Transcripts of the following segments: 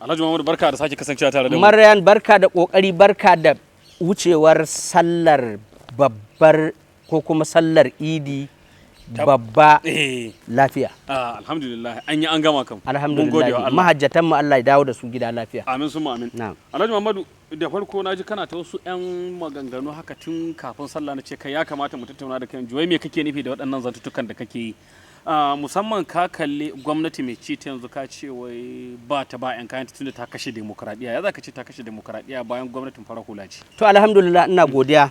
Alhaji Muhammadu, barka da sake kasancewa tare da mu. Maryam, barka da kokari, barka da wucewar sallar babbar ko kuma sallar Idi babba lafiya. Ah, alhamdulillah, an yi an gama kam. Mun gode wa Alhamdulillah. Allah. Mahajjatan mu, Allah ya dawo da su gida lafiya. Amin summa amin. Na'am. Alhaji Muhammadu, da farko na ji kana ta wasu 'yan maganganu haka tun kafin sallah, na ce kai, ya kamata mu tattauna da kai. Wai me kake nufi da waɗannan zantutukan da kake yi? Ah, musamman ka kalli gwamnati mai ci ta yanzu, ka ce wai ba ta ba 'yan kayan tunda ta kashe demokuraɗiyya. Ya za ka ce ta kashe demokuraɗiyya bayan gwamnatin farar hula ce? To, alhamdulillah, ina godiya.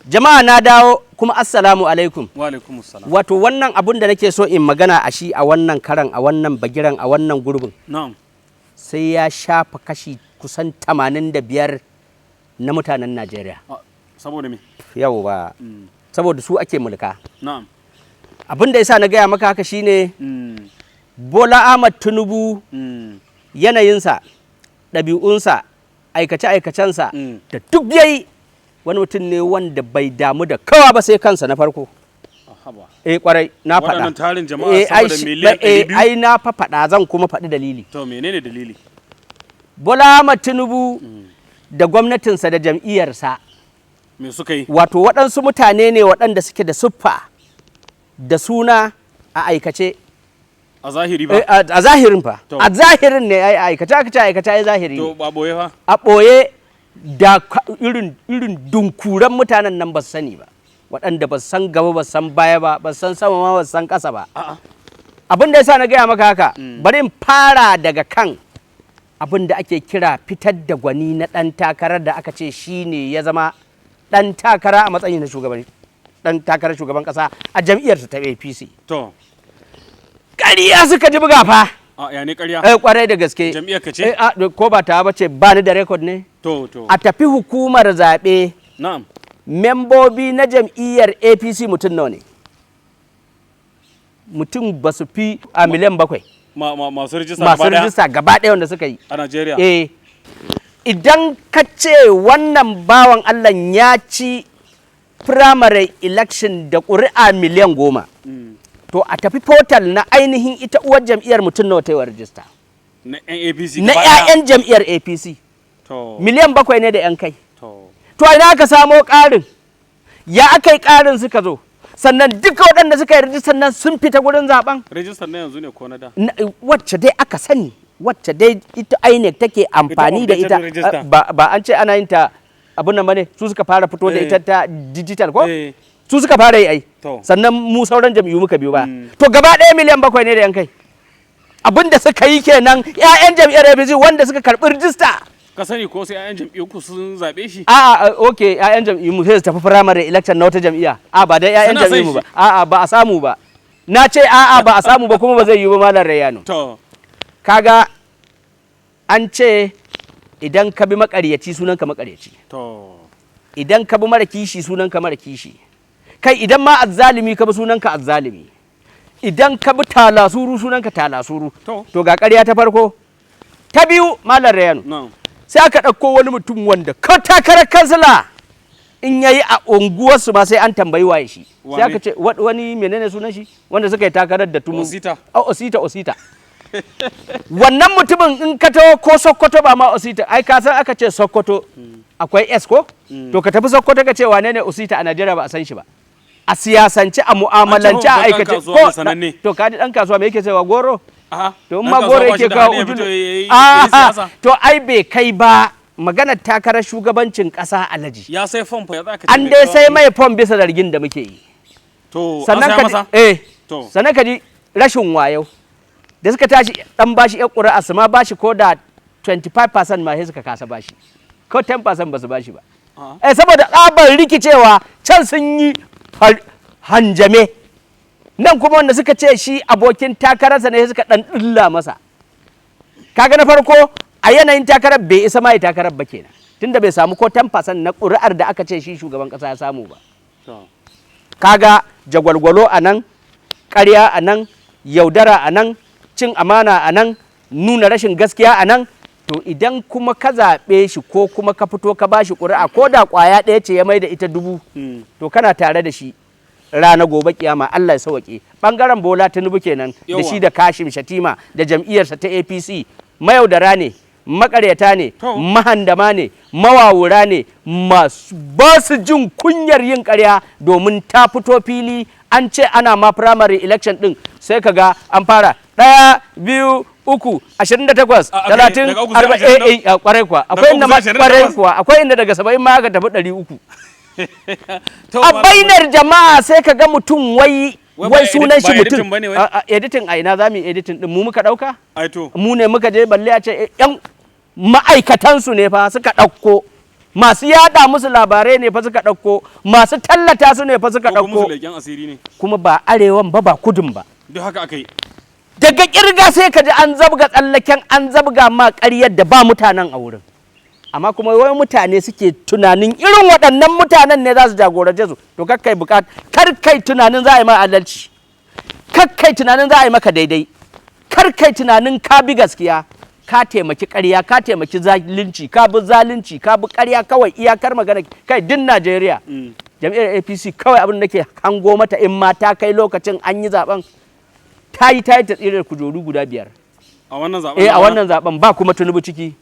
Jama'a, na dawo kuma, assalamu alaikum. Wa alaikum salam. Wato wannan abun da nake so in magana a shi a wannan karan, a wannan bagiran, a wannan gurbin, sai ya shafa kashi kusan 85 na mutanen Najeriya. Ah, saboda me? Yau ba, saboda su ake mulka. Abin da yasa na gaya maka haka shine Bola Ahmad Tinubu, yanayinsa, ɗabi'unsa, aikace-aikacensa da duk yayi, wani mutum ne wanda bai damu da kowa ba sai kansa na farko. Ah, haba. Eh, kwarai na faɗa. Waɗannan tarin jama'a Eh, sama ai da miliyan 200? Ai na fa faɗa, zan kuma faɗi dalili. To, menene dalili? Bola Ahmad Tinubu da gwamnatinsa da jam'iyyarsa, Me suka yi? wato waɗansu mutane ne waɗanda suke da siffa da suna a aikace. A zahiri ba? Eh, a zahirin fa. To. A zahirin ne ai, aikace aka ce, aikace ai zahiri To, ne. ba boye fa? A ɓoye da irin dunkuran mutanen nan ba su sani ba, waɗanda ba su san gaba ba, su san baya ba, ba su san sama ma, ba su san ƙasa ba. A'a. Abin da yasa na gaya maka haka, bari in fara daga kan abin da ake kira fitar da gwani na ɗan takarar da aka ce shi ne ya zama ɗan takara a matsayin na shugaban, ɗan takarar shugaban ƙasa a jam'iyyar ta APC. Ƙarya suka ji buga fa. A ya ne ƙarya? Eh, kwarai da gaske. Jam'iyyar ka ce? Eh, a, ko ba ta bace, ba ni da record ne. To. A tafi hukumar zaɓe, membobi na jam'iyyar APC mutum nawa ne? Mutum ba su fi a miliyan 7. Ma, ma, masu rijista Masu gaba ɗaya? rijista gaba ɗaya wanda suka yi. A Najeriya? Eh, idan ka ce wannan bawan Allah ya ci primary election da ƙuri'a miliyan 10, to a tafi portal na ainihin ita uwar jam'iyyar, mutum nawa ta yi wa rijista? Na yan APC Na gaba ɗaya? 'ya'yan jam'iyyar APC. Miliyan 7 ne da 'yan kai. To, ina aka samo ƙarin? Ya aka yi ƙarin suka zo? Sannan duka waɗanda suka yi rijistar nan sun fita gurin zaben? Rijistar na yanzu ne ko na da? Wacce dai aka sani, wacce dai ita INEC take amfani da ita. Updated register. Ba an ce ana yin ta abun nan bane, su suka fara fito da ita ta digital ko? Eh. Su suka fara yi ai. Sannan mu sauran jam'iyyu muka biyo ba. To, gaba ɗaya miliyan 7 ne da yan kai. Abin da suka yi kenan, 'ya'yan jam'iyyar APC wanda suka karɓi rijista. Ka sani ko sai 'ya'yan jam'iyyar ku sun zaɓe shi? A'a, okay, 'ya'yan jam'iyyu mu sai su tafi primary election na wata jam'iyya? A ba dai 'ya'yan Suna son jam'iyyu mu ba. shi. A'a, ba a samu ba. Na ce a'a, ba a samu ba, kuma ba zai yi ba, Malam Rayyano. Kaga an ce idan ka bi makaryaci, sunan ka makaryaci. Idan ka bi mara kishi, sunan ka mara kishi. Kai, idan ma azzalimi ka bi, sunan ka azzalimi. Idan ka bi talasuru, sunan ka talasuru. To, ga ƙarya ta farko. Ta biyu, Malam Rayyano, sai aka ɗauko wani mutum wanda ko takarar kansila in yayi a unguwarsu ma sai an tambayi waye shi. Sai Wane? aka ce wani menene sunan shi wanda suka yi takarar da tumu? Osita. Oh, Osita, Osita. Wannan mutumin in ka taho ko Sokoto, ba ma Osita, ai ka san aka ce Sokoto akwai S ko? To, ka tafi Sokoto ka ce wane ne Osita a Najeriya, ba a san shi ba. A siyasance, a mu'amalance, a An ce babban ɗan aikace. kasuwa ne sananne. To, ka ji dan kasuwa me yake cewa? Goro. A'a. To, in Ɗan ma kasuwa goro ba shi yake da kawo hali ya fito ujulu. yayi siyasa. To, ai bai kai ba maganar takarar shugabancin ƙasa, Alhaji. Ya sai fom fa, ya za ka ce An bai dai kai ba? sai mai fom bisa zargin da muke yi. To, an Sannan saya ka ji masa? eh. Sannan ka ji rashin wayo. Da suka tashi dan bashi ƴan ƙuri'a su ma bashi ko da 25% ma, sai suka kasa bashi. Ko 10% ba su bashi ba. A'a. Eh, saboda tsabar rikicewa, can sun yi hanjame. Nan kuma wanda suka ce shi abokin takararsa ne, sai suka dan dilla masa. Kaga na farko, a yanayin takarar bai isa ma ya takarar ba kenan, tunda bai samu ko 10% na ƙuri'ar da aka ce shi shugaban ƙasa ya samu ba. Kaga jagwalgwalo a nan, ƙarya a nan, yaudara a nan, cin amana a nan, nuna rashin gaskiya a nan. To, idan kuma ka zaɓe shi ko kuma ka fito ka ba shi ƙuri'a, ko da ƙwaya ɗaya ce ya mai da ita dubu, to kana tare da shi rana gobe kiyama, Allah ya sauke. Bangaren Bola Tinubu kenan da shi da Kashim Shatima da jam'iyyarsa ta APC. Mayaudara ne, makaryata ne, To. mahandama ne, mawawura ne, masu ba su jin kunyar yin karya domin ta fito fili. An ce ana ma primary election din, sai ka ga an fara ɗaya, biyu, uku, 28, A, 30, daga uku sai 40. 20. Kwarai kuwa akwai Daga inda uku ma sai 28. Kwarai kuwa akwai inda daga 70 ma aka tafi 300. To, A Malam bainar jama'a sai ka ga mutum wai Wai ba wai sunan shi ba editing mutum. bane wai? Editing a ina za mu yi editing din? Mu muka dauka? Ai to. Mu ne muka je? Balle a ce yan ma'aikatansu ne fa suka ɗauko, masu yada musu labarai ne fa suka ɗauko, masu tallata su ne fa suka Ko kuma musu ɗauko. leƙen asiri ne. Kuma ba arewan ba, ba kudun ba. Duk haka aka yi. Daga kirga sai ka ji an zabga tsallaken, an zabga ma ƙaryar da ba mutanen a wurin, amma kuma wai mutane suke tunanin irin waɗannan mutanen ne za su jagorance su. To kakkai bukat, kar kai tunanin za a yi ma adalci, kakkai tunanin za a yi maka daidai, kar kai tunanin ka bi gaskiya. Ka taimaki ƙarya, ka taimaki zalunci, ka bi zalunci, ka bi ƙarya kawai. Iyakar magana kai din Najeriya, jam'iyyar APC kawai abin da nake hango mata, in ma ta kai lokacin an yi zaben, ta yi ta tsira da kujeru guda biyar. A wannan zaben? Eh, a Na bana? wannan zaben ba kuma Tinubu ciki.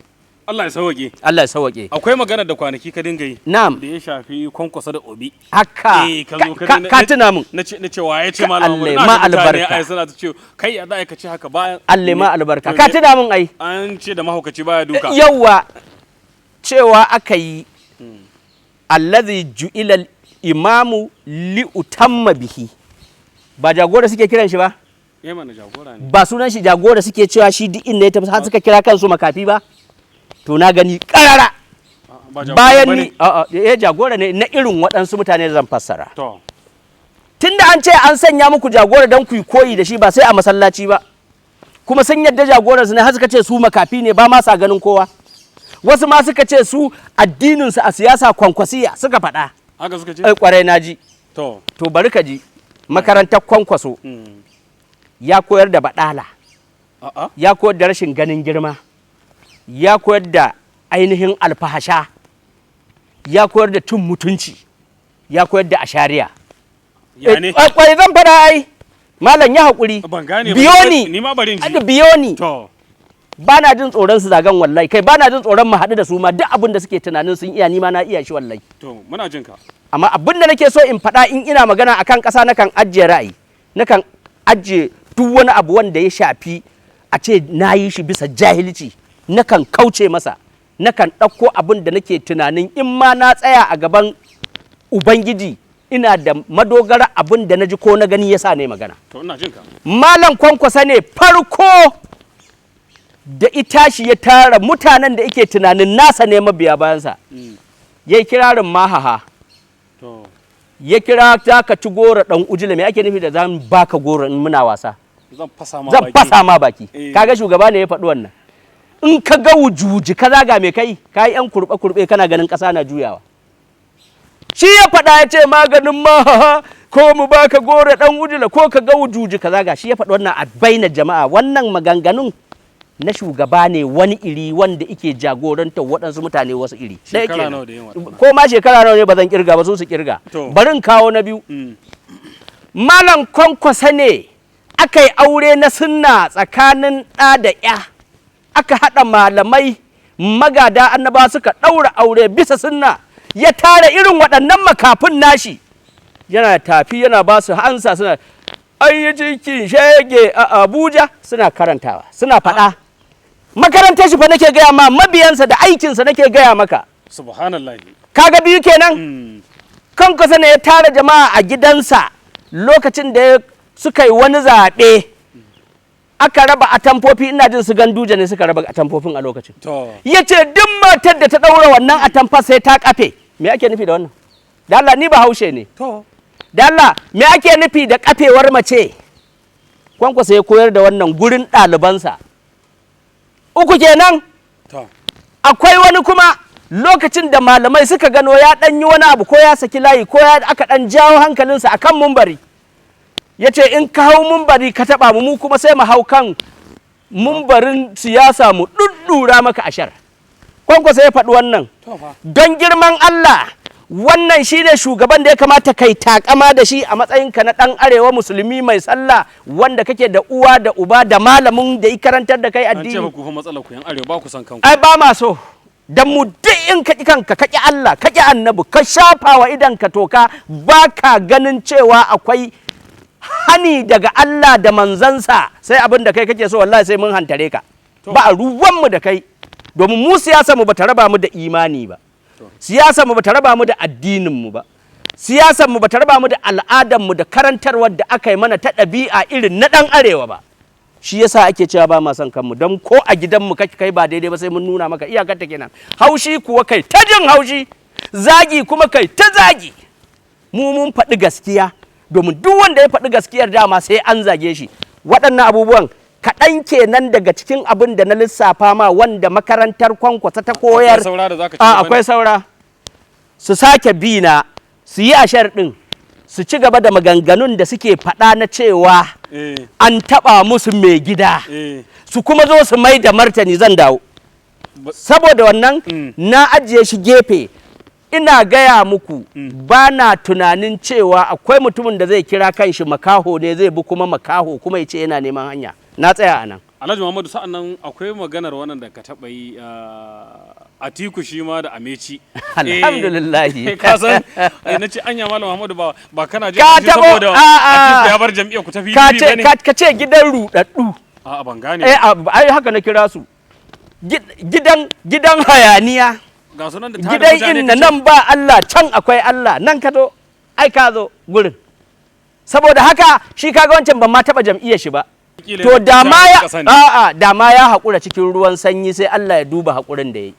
Allah ya sauke. Allah ya sauke. Akwai magana da kwanaki ka dinga yi Na'am. da ya shafi Kwankwasa da Obi. Haka. Eh, ka zo Ka tuna mun. Na ce wa ya ce Malam Allah Umar? Na ma ga mutane albarka. ai suna ta ce kai ya za ka ce haka bayan Allah ma albarka. To Ka tuna mun ai. An ce da mahaukaci baya duka. Yawwa, cewa aka yi allazi ju'ila imamu li utamma bihi, ba jagora suke kiran shi ba? Eh mana, jagora ne. Ba sunan shi jagora suke cewa shi duk inda ya tafi har suka kira kansu makafi ba? To na gani karara. A'a, ba jagora Bayan bane. ni, a'a, eh, jagora ne na irin waɗansu mutane da zan fassara. To. Tunda an ce an sanya muku jagora don ku yi koyi da shi, ba sai a masallaci ba, kuma sun yadda jagoransu ne, har suka ce su makafi ne, ba ma sa ganin kowa. Wasu ma suka ce su addininsu a siyasa Kwankwasiya suka faɗa. Haka suka ce? Ai kwarai, na ji. To. To bari ka ji, makarantar Kwankwaso ya koyar da baɗala, A'a. ya koyar da rashin ganin girma, ya koyar da ainihin alfahasha, ya koyar da cin mutunci, ya koyar da ashariya. Ya ne? Eh, kwai zan faɗa ai. Malam, ya haƙuri. Ban gane ba. Biyo ni. Ni ma bari in ji. Adu, biyo ni. To. Ba na jin tsoron su zagan wallahi. Kai, ba na jin tsoron mu haɗu da su ma. Duk abin da suke tunanin sun iya, ni ma na iya shi wallahi. To, muna jin ka. Amma abin da nake so in faɗa, in ina magana akan ƙasa, nakan ajiye ra'ayi, nakan ajiye duk wani abu wanda ya shafi a ce na yi shi bisa jahilci, nakan kauce masa, nakan ɗauko abin da nake tunanin in ma na tsaya a gaban Ubangiji ina da madogara, abin da na ji ko na gani yasa ne magana. To, ina jin ka. Malam Kwankwasa ne farko da itashi ya tara mutanen da yake tunanin nasa ne, mabiya bayansa, ya yi kirarin mahaha. To. Ya kira za ka ci goro dan ujila. Me ake nufi da zan baka goro in muna wasa? Zan fasa ma Zan baki. fasa ma baki. Eh. Kaga shugaba ne ya faɗi wannan. In ka ga wujuji ka zaga mai kai ka yi yan kurɓe kurɓe, kana ganin ƙasa na juyawa. Shi ya faɗa, ya ce maganin mahaha, ko mu baka goro dan ujila, ko ka ga wujuji ka zaga. Shi ya faɗi wannan a baina jama'a. Wannan maganganun na shugaba ne wani iri wanda ike jagorantar waɗansu mutane wasu iri. Ɗaya Shekara kenan. nawa da yin waɗannan? Ko ma shekara nawa ne ba zan kirga ba, su su kirga. To. Bari in kawo na biyu. Malam Kwankwasa ne aka yi aure na sunna tsakanin ɗa da ya, aka haɗa malamai magada annaba suka ɗaura aure bisa sunna. Ya tara irin waɗannan makafin nashi, yana tafi yana ba su hansa, suna an yi cikin shege a Abuja, suna karantawa, suna faɗa. Makarantar shi fa nake gaya ma, mabiyansa da aikinsa nake gaya maka. Subhanallah. Kaga biyu kenan. Kwankwasa ne ya tara jama'a a gidansa lokacin da suka yi wani zaɓe, aka raba atamfofi. Ina jin su Ganduje ne suka raba atamfofin a lokacin. To. Ya ce duk matar da ta ɗaura wannan atamfa sai ta kafe. Me ake nufi da wannan? Da Allah, ni Bahaushe ne. To. Da Allah, me ake nufi da kafewar mace? Kwankwasa ya koyar da wannan gurin ɗalibansa. Uku kenan. To. Akwai wani kuma lokacin da malamai suka gano ya ɗan yi wani abu, ko ya saki layi, ko ya aka ɗan jawo hankalinsa akan mumbari, ya ce in ka hau mumbari ka taɓa mu, mu kuma sai mu hau kan mumbarin siyasa mu ɗuɗɗura maka ashar. Kwankwasa ya faɗi wannan. To fa. Don girman Allah, Wannan shine shugaban da ya kamata kai takama da shi a matsayinka na ɗan arewa musulmi mai sallah, wanda kake da uwa da uba da malamin da ya karantar da kai An ce addini. ba ku fa matsalar ku yan arewa ba ku san kanku. Ai ba ma so, dan mu duk in ka ƙi kanka, ka ƙi Allah, ka ƙi annabi, ka shafa wa idan ka toka, ba ka ganin cewa akwai hani daga Allah da manzansa sai abin da kai kake so, wallahi sai mun hantare ka. Ba a ruwanmu da kai, domin mu siyasa mu bata raba mu da imani ba, siyasa mu bata raba mu da addinin mu ba, siyasar mu bata raba mu da al'adar mu da karantarwar da aka yi mana ta ɗabi'a irin na ɗan arewa ba. Shi yasa ake cewa ba ma son kanmu, don ko a gidanmu kake kai ba daidai ba sai mun nuna maka iyakar ta kenan. Haushi kuwa kai ta jin haushi, zagi kuma kai ta zagi. Mu mun faɗi gaskiya, domin duk wanda ya faɗi gaskiyar dama sai an zage shi. Waɗannan abubuwan kaɗan kenan daga cikin abin da na lissafa ma wanda makarantar Kwankwasa ta koyar. Akwai saura da zaka ci A gaba ne? akwai saura. Su sake bi na su yi ashar ɗin, su ci gaba da maganganun da suke faɗa na cewa an taɓa musu mai gida, su kuma zo su mai da martani, zan dawo. Saboda wannan na ajiye shi gefe. Ina gaya muku, ba na tunanin cewa akwai mutumin da zai kira kanshi makaho ne zai bi kuma makaho kuma ya ce yana neman hanya. Na tsaya a nan. Alhaji Muhammadu, sa'an nan akwai maganar wannan da ka taɓa yi, Atiku shi ma da Amechi. Alhamdulillahi. Ka san na ce anya Malam Muhammadu ba kana jin Ka haushi taɓo- saboda a'a. Atiku ya bar jam'iyyar ku ta PDP Ka ce bane? ka ce gidan rudaddu. A'a, ban gane. Eh, ai haka na kira su. Gidan hayaniya. Ga sunan da tarin Gidan mutane inna ka ce- nan ba Allah, can akwai Allah, nan ka zo, ai ka zo gurin. Saboda haka shi kaga wancan ban ma taba jam'iyyar shi ba. Kila To yana da ma ya ƙasa ne. a'a, da ma ya haƙura cikin ruwan sanyi, sai Allah ya duba haƙurin da ya yi.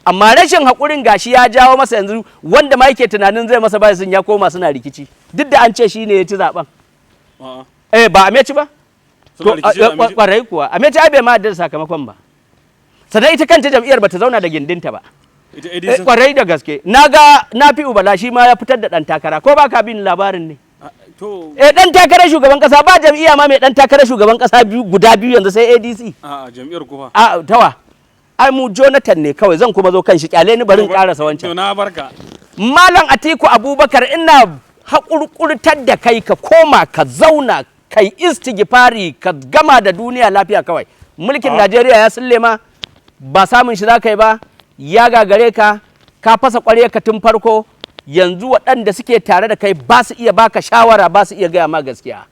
Amma rashin haƙurin gashi ya jawo masa yanzu wanda ma yake tunanin zai masa bayan ya koma suna rikici, duk da an ce shi ne ya ci zaben. A'a. Eh, ba a ci ba. Suna To rikici da Amechi? kwarai kuwa, Amechi ai bai ma yarda da sakamakon ba. Sannan ita kanta jam'iyyar bata zauna da gindinta ba. Ita Eh, ADC? kwarai da gaske. Naga Nafi'u Bala shi ma ya fitar da dan takara, ko ba ka bin labarin ne? Ah, to Eh, dan takarar shugaban kasa, ba jam'iyya ma mai dan takarar shugaban kasa biyu, guda biyu yanzu sai ADC. A'a, jam'iyyar ku fa. A tawa ai mu Jonathan ne kawai, zan kuma zo kan shi, kyale ni, barin karasa wancan. To na barka. Malam Atiku Abubakar, ina haƙurƙurtar da kai ka koma ka zauna kai istighfari, ka gama da duniya lafiya kawai. Mulkin Najeriya ya sulle ma, ba samun shi za ka yi ba, ya gagare ka, ka fasa ƙwarya ka tun farko. Yanzu waɗanda suke tare da kai ba su iya baka shawara, ba su iya gaya ma gaskiya.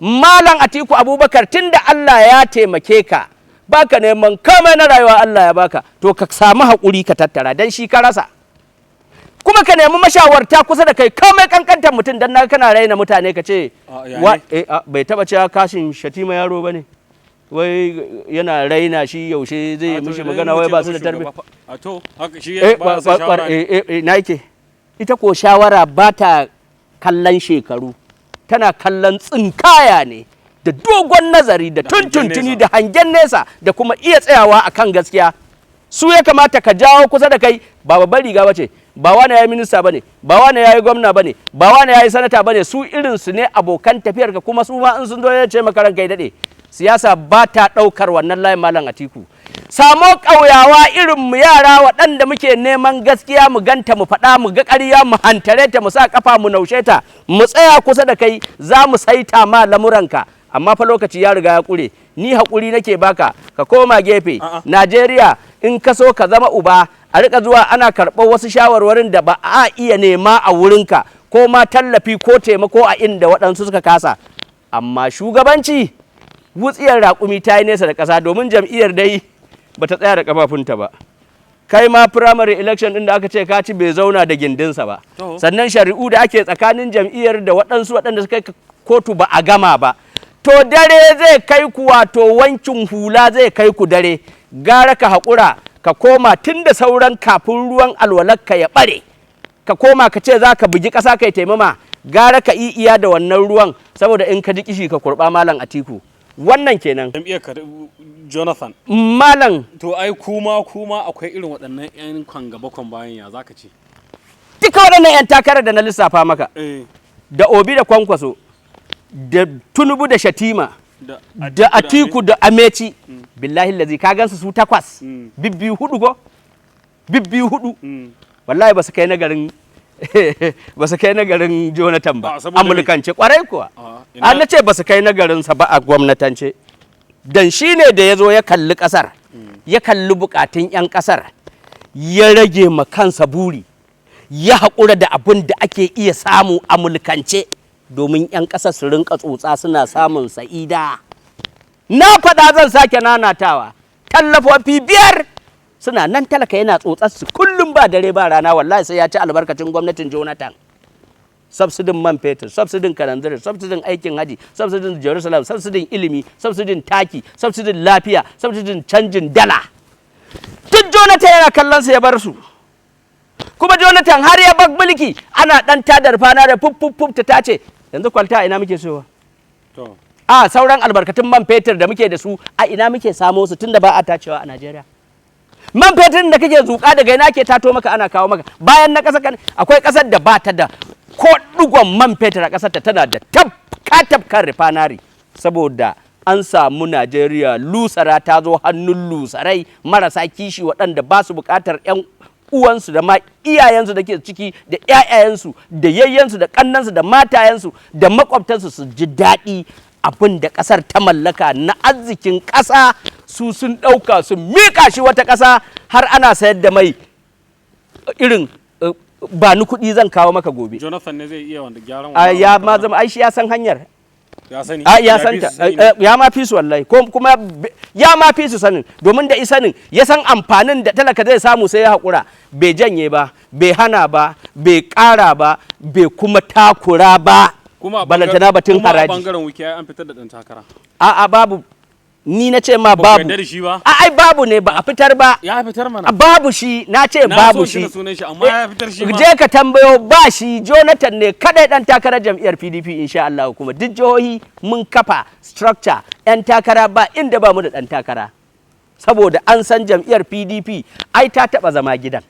Malam Atiku Abubakar, tunda Allah ya taimake ka, baka neman komai na rayuwa, Allah ya baka, to ka samu haƙuri ka tattara dan shi ka rasa. Kuma ka nemi mashawarta kusa da kai, komai kankantar mutum, dan na kana raina mutane ka ce A, ya wa ne? eh, a, bai taba cewa Kashin Shatima yaro bane, wai yana raina shi, yaushe zai A, to mishi idan magana, wai mutum ba ya su da zama tarbiyya. shugaba fa- A to haka shi Eh, ba son shawara ne. eh, na yake ita ko shawara ba ta kallon shekaru, tana kallon tsinkaya ne da dogon nazari da Da hangen tuntuntuni nesa. da hangen nesa da kuma iya tsayawa akan gaskiya. Su ya kamata ka jawo kusa da kai. Ba babban riga ba ce, ba wani ya yi minista ba ne, ba wani ya yi gwamna ba ne, ba wani ya yi sanata ba ne. Su irin su ne abokan tafiyar ka, kuma su ma in sun zo ya ce maka ranka ya daɗe. Siyasa ba ta ɗaukar wannan layin. Malam Atiku, samo ƙauyawa irin mu, yara waɗanda muke neman gaskiya mu ganta mu faɗa, mu ga ƙarya mu hantare ta, mu sa ƙafa mu naushe ta, mu tsaya kusa da kai, za mu saita ma lamuranka. Amma fa lokaci ya riga ya ƙure. Ni haƙuri nake baka, ka koma gefe. A'a. Najeriya, in ka so ka zama uba, a rika zuwa ana karɓar wasu shawarwarin da ba a iya nema a wurinka, ko ma tallafi ko taimako a inda waɗansu suka kasa. Amma shugabanci, wutsiyar raƙumi ta yi nesa da ƙasa, domin jam'iyyar dai ba ta tsaya da ƙafafunta ba. Kai ma primary election ɗin da aka ce ka ci bai zauna da gindinsa ba. To. Sannan shari'u da ake tsakanin jam'iyyar da waɗansu waɗanda suka kai kotu ba a gama ba. To dare zai kai ku, wato wankin hula zai kai ku dare. Gara ka haƙura ka koma tun da sauran, kafin ruwan alwalarka ya ɓare, ka koma ka ce za ka bugi ƙasa kai taimama, gara ka iya da wannan ruwan, saboda in ka ji kishi ka kurɓa. Malam Atiku, wannan kenan. Jam'iyyar ka Jonathan. Malam. To ai kuma akwai irin waɗannan 'yan kwan gaba kwan bayan, ya zaka ce? Duka waɗannan 'yan takarar da na lissafa maka, Eh. da Obi da Kwankwaso da Tunubu da Shatima Da da Atiku da Amechi, billahi lazi ka gansu su takwas, Mm. bibbiyu hudu ko bibbiyu hudu. Wallahi ba su kai na garin ba su kai na garin Jonathan ba. A, saboda A me? mulkance kwarai kuwa. A, ina- An na ce ba su kai na garinsa ba a gwamnatance. Dan shi ne da ya zo ya kalli ƙasar, ya kalli bukatun 'yan ƙasar, ya rage ma kansa buri, ya haƙura da abin da ake iya samu a mulkance domin 'yan ƙasar su rinka tsotsa suna samun sa'ida. Na faɗa zan sake nanatawa, tallafofi 5 suna nan, talaka yana tsotsar su kullum ba dare ba rana, wallahi sai ya ci albarkacin gwamnatin Jonathan. Subsidin man fetur, subsidin kananzir, subsidin aikin haji, subsidin Jerusalem, subsidin ilimi, subsidin taki, subsidin lafiya, subsidin canjin dala, duk Jonathan yana kallon su ya bar su. Kuma Jonathan har ya bar mulki ana dan tadar fana da fuf fuf fuf ta tace. Yanzu kwalta a ina muke sowa? To. A sauran albarkatun man fetur da muke da su, a ina muke samo su, tunda ba a tacewa a Najeriya? Man fetur da kake zuƙa, daga ina ke tato maka ana kawo maka? Bayan na ƙasa kan akwai ƙasar da ba ta da ko ɗigon man fetur a ƙasar ta, tana da tafka tafkan refinery. Saboda an samu Najeriya lusara ta zo hannun lusarai marasa kishi, waɗanda ba su buƙatar 'yan uwansu da ma iyayensu da ke ciki da 'ya'yayensu da yayyensu da ƙannansu da matayensu da makwabtansu su ji daɗi. Abin da ƙasar ta mallaka na arzikin ƙasa, su sun ɗauka sun miƙa shi wata ƙasa, har ana sayar da mai irin ba ni kuɗi zan kawo maka gobe. Jonathan ne zai iya wanda gyaran A, wannan ya abu ma kamar- zama ai shi ya san hanyar. Ya sani. A, ya fi san ta. su sani ne. Ya ma fi su wallahi, ko kuma ya ma fi su sanin, domin da isanin ya san amfanin da talaka zai samu, sai ya haƙura, bai janye ba, bai hana ba, bai ƙara ba, bai kuma takura ba. Kuma a Balantana batun kuma a haraji. bangaren Wike ai an fitar da dan takara. A'a, babu. Ni na ce ma Ba ku babu. yarda da shi ba? A, ai babu ne, ba a fitar ba. Ya fitar mana. A, babu shi, na ce Na babu so shi shi. da sunan shi, amma ya fitar shi ma. Je ka tambayo, ba shi. Jonathan ne kadai dan takarar jam'iyyar PDP insha Allah. Kuma duk jihohi mun kafa structure yan takara, ba inda ba mu da dan takara, saboda an san jam'iyyar PDP ai ta taba zama gidan.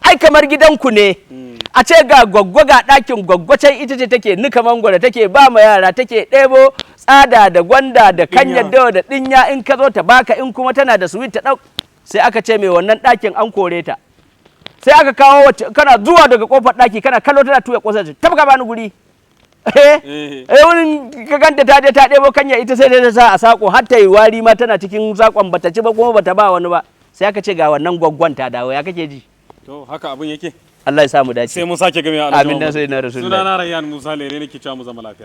Ai kamar gidanku ne, a ce ga gwaggwa, ga ɗakin gwaggwa can, ita ce take nika mangwaro, take ba ma yara, take ɗebo tsada da gwanda da kanyar dawa da ɗinya, in ka zo ta baka, in kuma tana da sweet ta ɗau. Sai aka ce mai wannan ɗakin an kore ta, sai aka kawo wacce kana zuwa daga kofar ɗaki kana kallo tana tuya ƙosar, tafi ka bani guri. Eh. Eh. Eh, wurin ka ganta ta je ta ɗebo kanya, ita sai dai ta sa a sako har ta yi wari ma tana cikin sakon, bata ci ba kuma bata ba wani ba. Sai aka ce ga wannan gwaggwan ta dawo, ya kake ji? To, haka abin yake. Allah ya sa mu dace. Sai mun sake game. Alhaji Amin, dan Muhammad. sayyidina Rasulullahi. Sunana Rayyan Musa Lere, nake cewa mu zama lafiya.